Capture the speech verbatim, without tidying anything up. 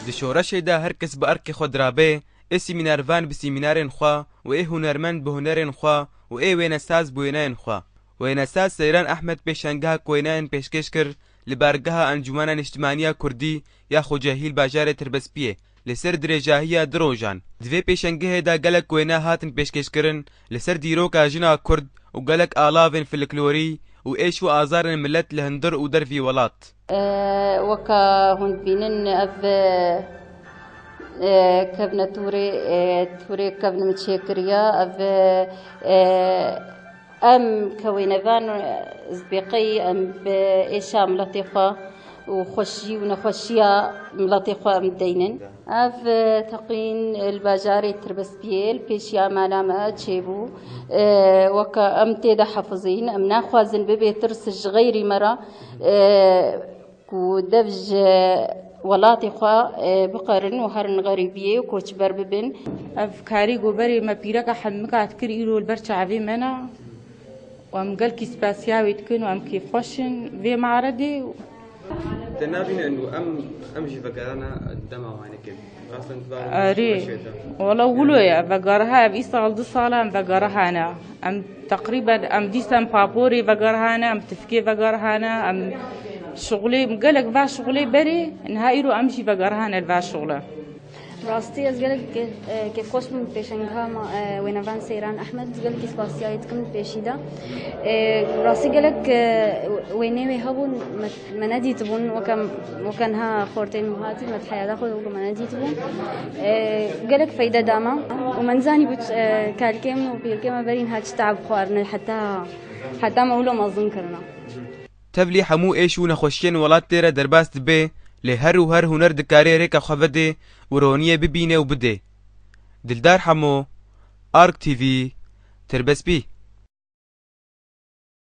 Di şoreşê de her kes bi erkê xwe dirabe, ê sîmînervan bi sîmînerên xwe û ê hunermend bi hunerên xwe û ê wênesaz bi wêneyên xwe. Wênesaz Seyran Ehmed pêşangeha wêneyên pêşkêş kir li bargeha Encûmena Niştimaniya Kurdî ya Xocehî li bajarê Tirbespiyê li ser dirêjahiya du rojan. Di vê pêşangehê de gelek wêne hatin pêşkêşkirin li ser dîroka jina Kurd û gelek alavên folklorî û êş û azarên milet li hundir û dervî welat. Weke hûn dibînin, ev, e, kevne tûrê, e, tûrê kevne min çêkiriye. Ev, e, em ke wênevan, e, zbêqeyî em bi êşa miletê xwe û xweşî û nexweşiya miletê xwe em deynin. Ev, e, teqîn li bajarê Tirbespiyê li pêşiya mala me çêbû. E, weke em tê de hefizîn, em naxwazin bibe tirs ji xeyrî me re, e, ku dev ji welatê xwe, e, biqerin û herin xerîbiyê û koçber bibin. Ev karî ku berê me pîreka hemika dikir, îro li ber çavê me ne. Û em gelkî spasiya wê dikin û em kêfxweş in vê maredê. Te nabîne û em, em jî vegerane dema wan dikin. Erê, wala wilo ye, vegeriha ev îsal du sal e em vegerihane. Em teqrîben, em dîsa em paporê vegerihane, em tifkê vegerihane, em şixulê, gelek va şixulê berê, niha îro em jî vegerihane li va şixule. Rastî ez gelek, e, kêfxweş bûm pêşangeha ma, e, wênevan Seyran Ehmed, gelekî spasiyayê dikim li pêşî de. E, rastî gelek, e, wêneyê wê hebûn, me, me nedîtibûn, weke, weke niha xortên min hatî, me di heyata xwe de weke me nedîtibûn. E, gelek feyde da me û me nizanîbû, e, kalkê min û pîrkê me berî niha çi teab xwarine, heta, heta me wilo mezin kirine. Tevlî hemû êş û nexweşiyên welat tê re derbas dibe, lê her û her huner dikare rêka xwe vede û roniyê bibîne û bide. Dildar Hemo, Ark T V, Tirbespî.